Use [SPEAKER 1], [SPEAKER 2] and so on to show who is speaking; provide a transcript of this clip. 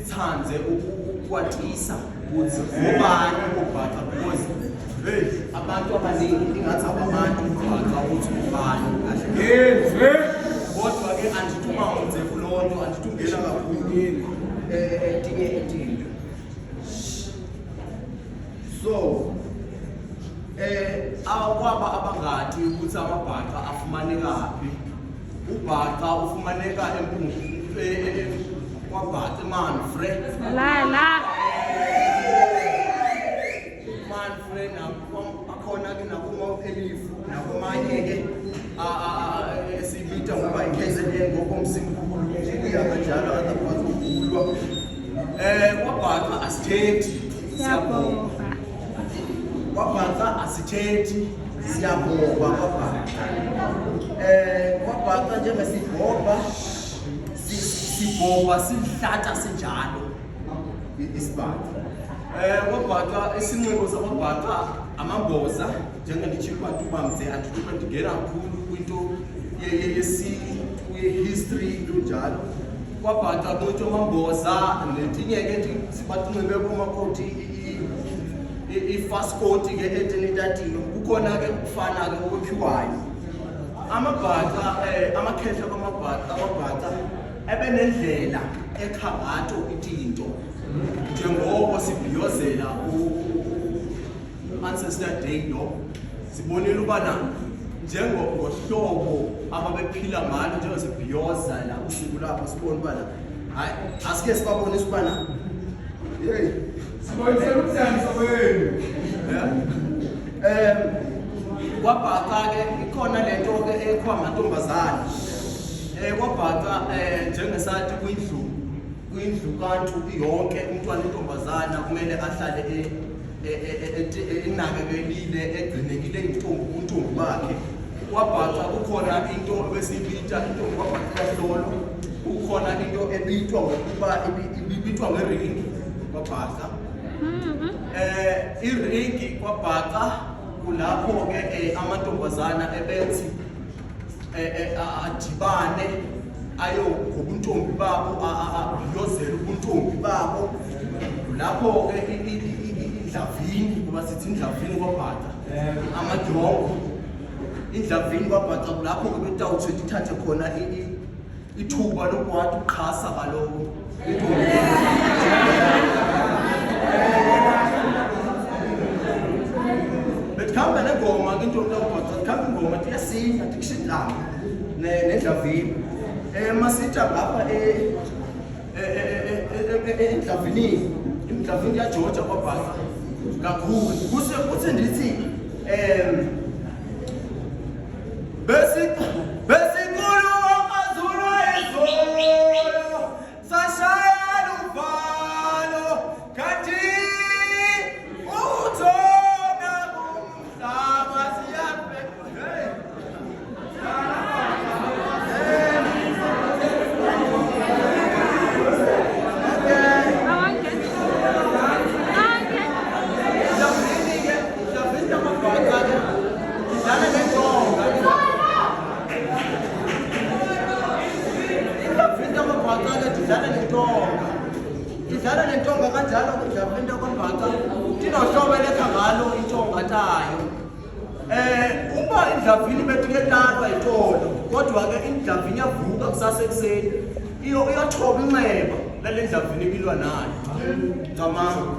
[SPEAKER 1] Sithandze ukwatisa ukuthi ngubani ubhaca, because hey, abantu abaningi ingathi ababantu ubhaca ukuthi ngubani kahle. Kodwa ke andithi uma unze kulonto andithi ungena kakhulu etinye etinto. So akwaba abangati ukuthi amabhaca afumanekaphi. Ubhaca ufumaneka empungu kwabhaca eManfre.
[SPEAKER 2] La la.
[SPEAKER 1] Manfre akhona ke nakuma Elifu nakumanye ke esibita ngoba i-KZN ngokomzimkhulu kuya kanjalo other parts ukulwa. Kwabhaca asithethi, siyabonga. Kwabhaca asithethi, siyabonga kwabhaca. Kwabhaca njengesibhobha, sibhobha sihlata sinjalo isibhaca. Kwabhaca isinxibo sakwabhaca amamboza, njengenditsho kwantu bamze andithi ndingena kakhulu kwinto yesintu, ye-history, into njalo. Kwabhaca kunxitywa amamboza netinye ke sibatinxibe komakoti ifaskoti ke etenitatilo. Kukhona ke ukufana ke okwekhiwayo. Amabhaca, amakhehla kwamabhaca, amabhaca ebenendlela ekhangato itinto njengoko sibhiyozela u-Ancestor Day lo, sibonile ubana njengohlobo ababephila ngalo, njengoba usuku lapho sibone ubana hayi, asike sibabonise ubana hey.
[SPEAKER 3] Sibonisela ukudanisa kwenu.
[SPEAKER 1] Kwabhaca ke ikhona lento ke ekhiwa amantombazana. Kwabhaca njengesathi kwindlu kantu yonke umntwana intombazana kumele ahlale enakekelile, egcinekile intombi, ubuntombi bakhe. Kwabhaca kukhona into ebesiyibita intombi kwabhaca iyahlolwa. Kukhona into ebitwa ngokuba ibitwa ngeringi kwabhaca. Iringi kwabhaca kulapho ke amantombazana ebethi adibane ayo ngobuntombi babo, abhiyozele ubuntombi babo. Lapho ke indlavini, kuba sithi indlavini kwabhaca, amadyongo, indlavini kwabhaca, lapho ke betawuthi ithathe khona ithuba lokwati ukuqhasa kaloku intombi. Bekuhamba nengoma ke intombi yakubhaca, kuhamba ingoma tiyasinda tikushindlanga nendlavini. Masitha ngapha endlavinini, indlavini yaJoja kwabhaca kakhulu. Kuse kuthi ndithi besikhulu kaZulu izolo sashayela uvalo kanti uthona kumhlaba siyabe. Hey.
[SPEAKER 2] Awangena. Awangena.
[SPEAKER 1] Ndlavini-ke, ndlavini yamabhaca-ke idlala nentonga. Indlavini yamabhaca-ke idlala nentonga. Idlala nentonga kanjalo indlavini yakwabhaca tinohlobo elekha ngalo intonga tayo. Uma indlavini betike talwa itolo, kodwa ke indlavini yavuka kusasa ekuseni iyo iyathoba inxeba lale ndlavini ibilwa nayo. Cabanga.